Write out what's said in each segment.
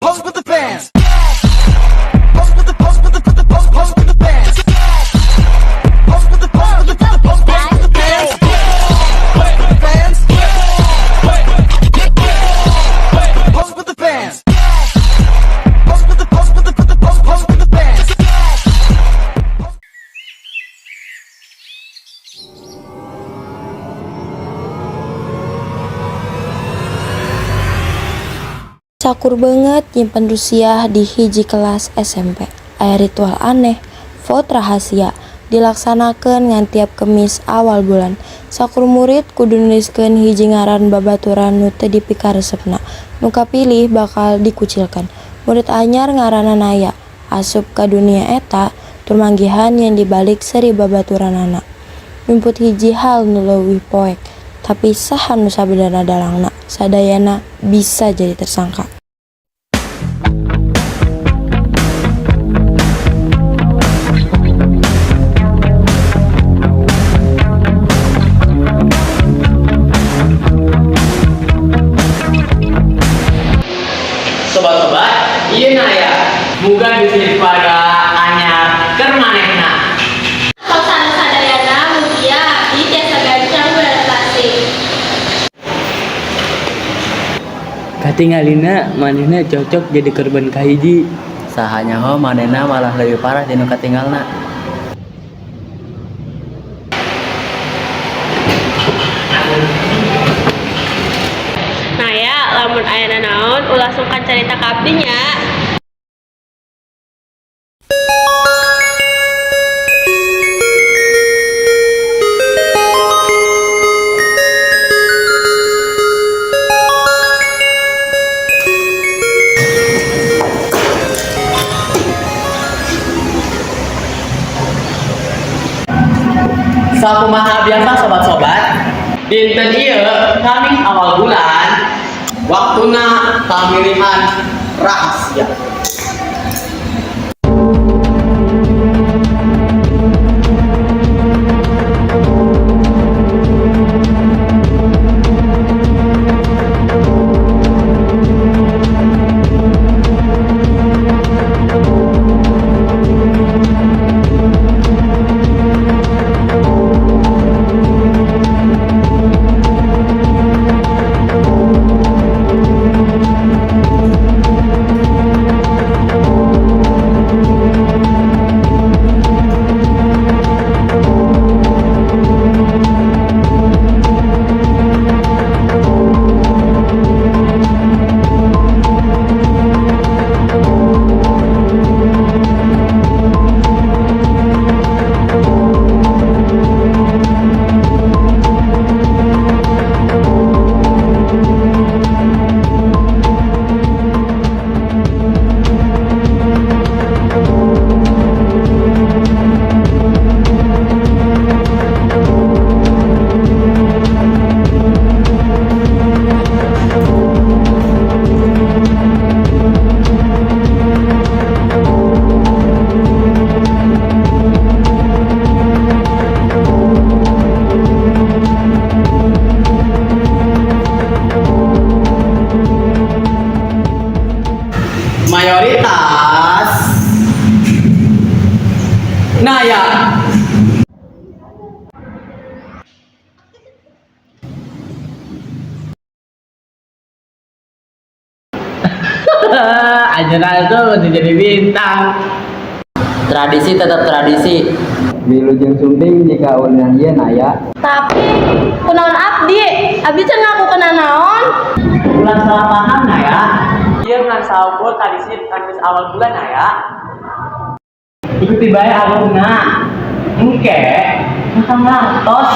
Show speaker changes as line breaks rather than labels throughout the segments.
Pose with the fans. Pose with the pose with the put the pose pose with the fans. Pose with the pose with the put the pose pose with the fans. Pose with the fans. Pose with the fans. Pose with the pose with the put the pose pose with the fans.
Sakur beungeut nyimpen rusiah di hiji kelas SMP. Aya ritual aneh, vote rahasia, dilaksanakeun ngan tiap Kemis awal bulan. Sakur murid kudu nuliskeun hiji ngaran babaturan nu teu dipikaresepna. Nu kapilih bakal dikucilkan. Murid anyar ngaranna Naya, asup ka dunia eta tur manggihan yen dibalik seuri babaturanana. Nyumput hiji hal nu leuwih poek, tapi saha nu sabenerna dalangna, sadayana bisa jadi tersangka.
Sobat-sobat, ieu Naya. Muga bisi keluarga anyar keur manehna.
Tos sadayana, mugia abdi tiasa gancang beradaptasi.
Katingalina manehna cocok jadi korban kahiji.
Saha nyaho manehna malah leuwih parah tinu katingalna.
Naya, lamun aya nanaon ulah sungkan carita ka abdi nya.
Sakumaha biasa sobat-sobat, dinten ieu Kamis awal bulan, waktuna pamilihan rahasia. Mayoritas Naya.
Anjeunna itu masih jadi bintang.
Tradisi tetap tradisi.
Wilujeng sumping jika ulinan ieu Naya.
Tapi kunaon abdi? Abdi teh ngaku kena naon?
Ulah salah paham, Naya. Ieu ngan saukur tradisi Kamis awal bulan, Naya. Ikuti bae alurna. Engke bakal ngartos.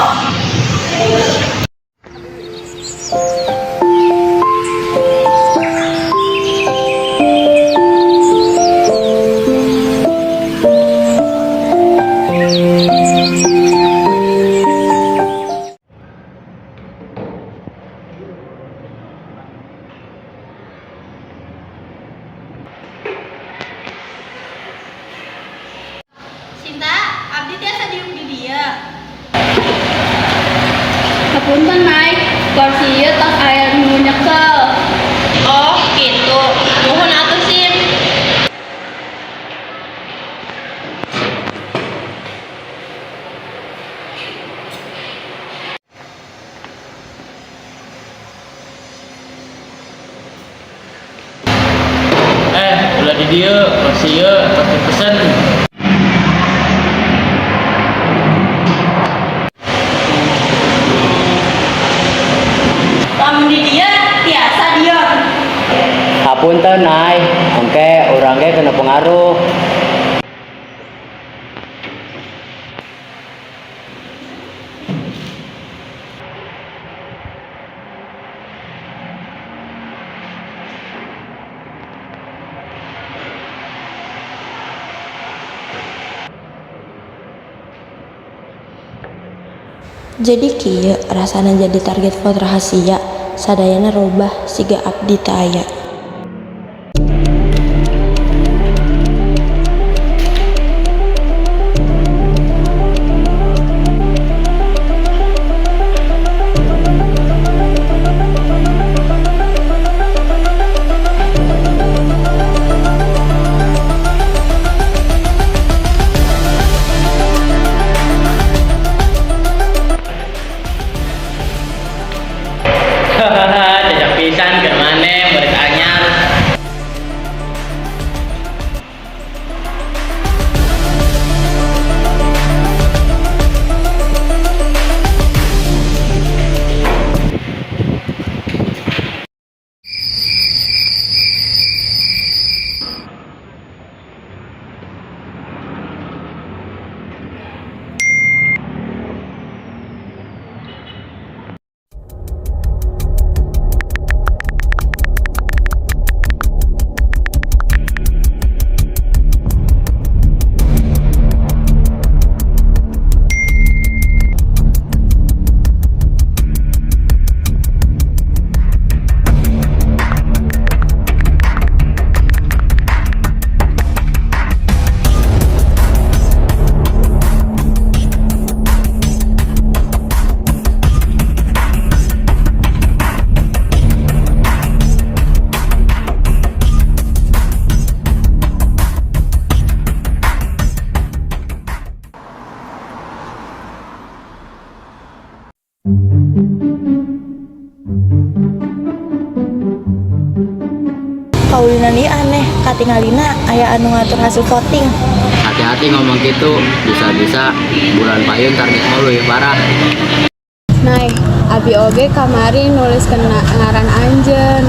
Sinta, abdi tiasa diuk di dieu. Hapunten, Nay, kursi ieu tos aya nu nyekel. Oh, gitu. Nuhun atuh.
Dieu, kursi ieu tos dipesen.
Lamun di dieu tiasa Dion.
Hapunten, Nay. Engke urang ge kena pengaruh.
Jadi kieu rasana jadi target vote rahasia, sadayana robah siga abdi teu aya.
Hahaha, cocok pisan ke maneh murid anyar.
Kaulinan ieu aneh, katingalina aya anu ngatur hasil voting.
Hati-hati ngomong gitu, bisa-bisa bulan payun target mau leuwih parah.
Nay, abi oge kamari nulis kena ngaran anjeun.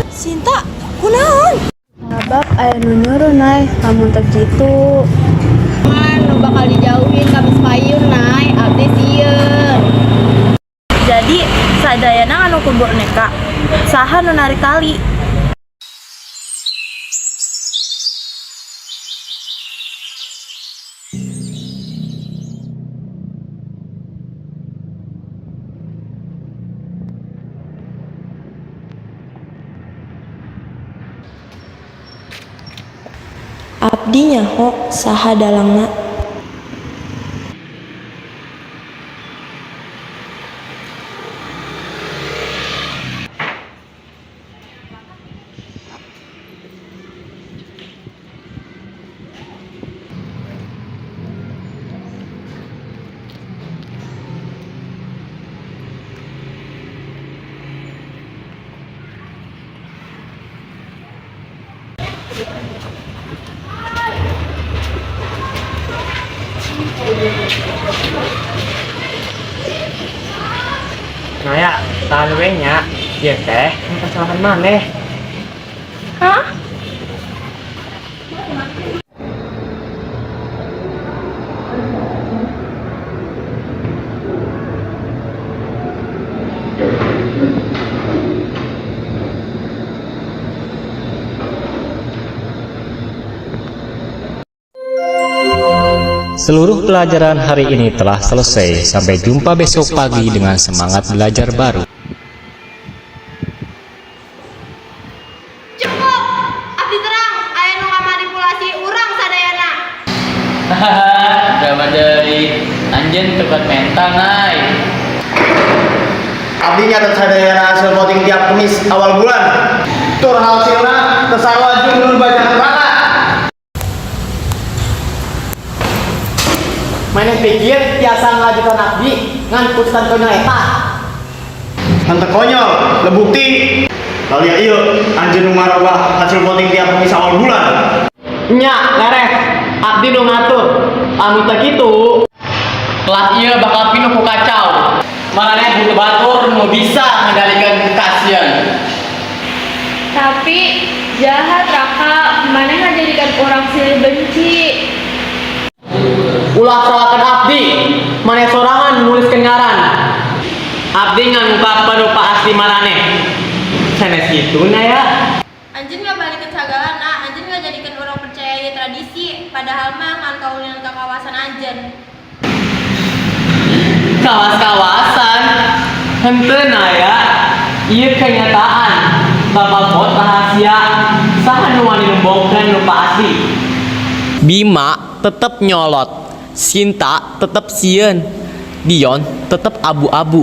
Sinta, kunaon?
Sabab aya nu nyuruh, Nay, lamun teu kitu.
Man, nu bakal dijauhin Kamis payun, Nay, abdi sieun.
Jadi sadayana anu ku boneka. Saha nu narik tali? Abdi nyaho saha dalangna.
Naya, tahan we nya. Ieu teh kesalahan maneh.
Hah?
Seluruh pelajaran hari ini telah selesai. Sampai jumpa besok pagi dengan semangat belajar baru.
Cukup! Abdi terang, aya nu ngamanipulasi urang sadayana.
Hahaha, drama deui. Anjeun teu kuat mental, Nay.
Abdi nyatet sadayana hasil voting tiap Kamis awal bulan. Tur hasilna teu sarua jeung nu dibacakeun raka.
Maneh pikir tiasa ngalanjutkeun abdi ngan putusan konyol eta?
Henteu konyol, le bukti. Lalu ya iya, anjeun nu ngarobah hasil voting tiap Kamis awal bulan.
Nya, leres. Abdi nu ngatur. Anu teh kitu. Kelas ieu bakal pinuh ku kacau. Maraneh butuh batur nu bisa ngendalikan kasieun.
Tapi jahat, Raka, maneh ngajadikan urang silih benci.
Ulah salahkan abdi, maneh sorangan nuliskeun ngaran. Abdi ngangkap rupa asli maraneh. Sanes kitu na ya.
Anjeun ngabalikeun sagalana, anjeun ngajadikeun urang percaya ieu tradisi, padahal mah ngan kaulinan ka kawasan anjeun.
Kawas-kawasan. Henteu na ya. Ieu kenyataan. Bakal vote rahasia. Saha nu wani nembongkeun rupa asli? Bima tetep nyolot, Sinta tetep sieun, Dion tetep abu-abu,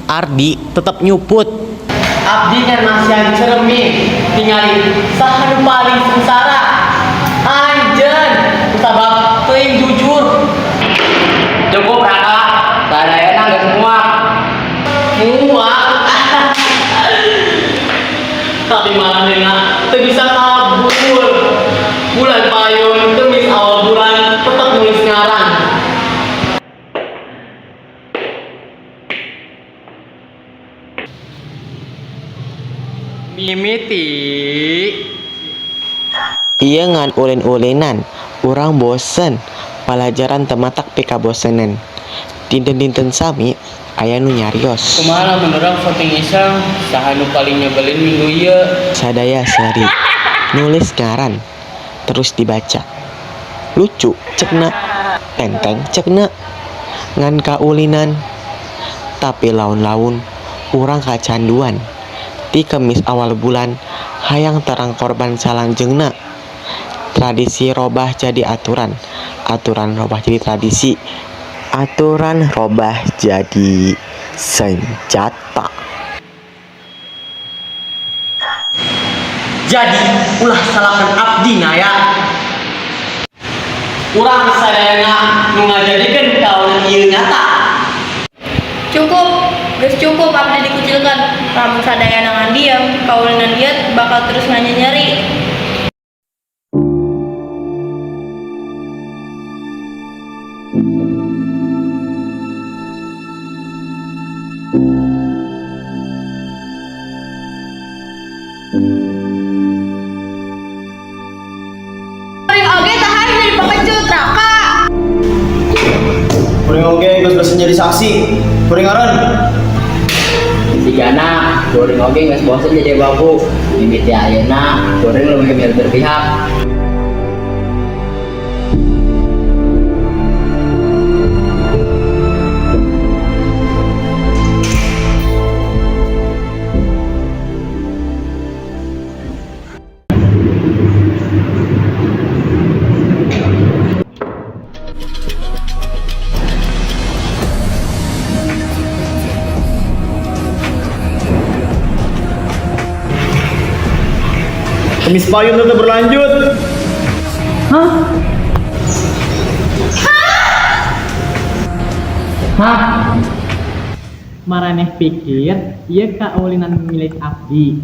Ardi tetep nyuput. Abdi kan masihan cermin, tingali saha nu paling sengsara. Anjeun, sabab teuing jujur.
Cukup, Raka, sadayana geus muak.
Muak. Tapi maranehna teu bisa kabur. Bulan payun, kemis awal bulan tetap nulis ngaran. Mimiti.
Ieu ngan ulin-ulinan, urang bosen, palajaran teu matak pikabosenan. Dinten-dinten sami aya nu nyarios.
Kumaha lamun urang voting iseng saha nu paling nyebelin minggu ieu?
Sadaya seuri, nulis ngaran, terus dibaca. Lucu cekna, enteng cekna, ngan kaulinan. Tapi laun-laun urang kacanduan. Ti Kemis awal bulan hayang terang korban salanjeungna. Tradisi robah jadi aturan, aturan robah jadi tradisi, aturan robah jadi senjata.
Jadi ulah salahkan abdi na ya. Urang sadayana nu ngajadikeun kaulinan ieu nyata.
Cukup, geus cukup abdi dikucilkan. Lamun sadayana ngan diem, kaulinan ieu bakal terus nganyanyeri. Kuring oge tahan jadi pengecut, Raka.
Kuring oge geus bosen jadi saksi. Kuring ngaran.
Sigana kuring oge geus bosen jadi babu. Mimiti ayeuna kuring leuwih milih berpihak.
Kemis payun tetap berlanjut.
Hah? Hah? Maraneh pikir ieu kaulinan milik abdi.